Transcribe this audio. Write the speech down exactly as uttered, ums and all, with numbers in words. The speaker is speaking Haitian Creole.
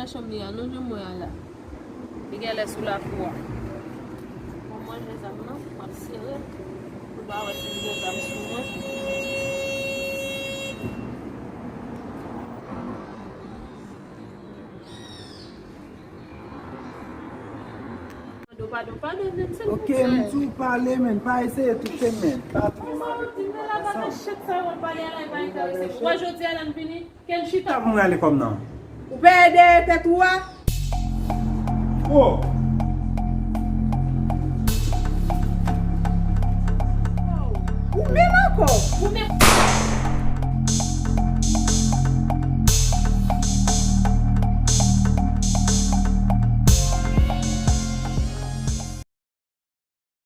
Chanm li a non, jan m wè a la. Li genlè sou lakou a. Mwen manje zam nan, m ap sere. Pou pa wè si m gen zam sou mwen. Padon, padon, padon, menm se... Ok, m di w pale, men pa eseye touche m, men pa touche m. Kòman w di m la, pa nan chat sa yo w ap pale a la, e pa enterese m. Ou wè jodi a la m vini, Kenchi ta pou m rale kòm nan. Ou peye dèyè tèt ou a? Oh! Ou menm ankò? Ou menm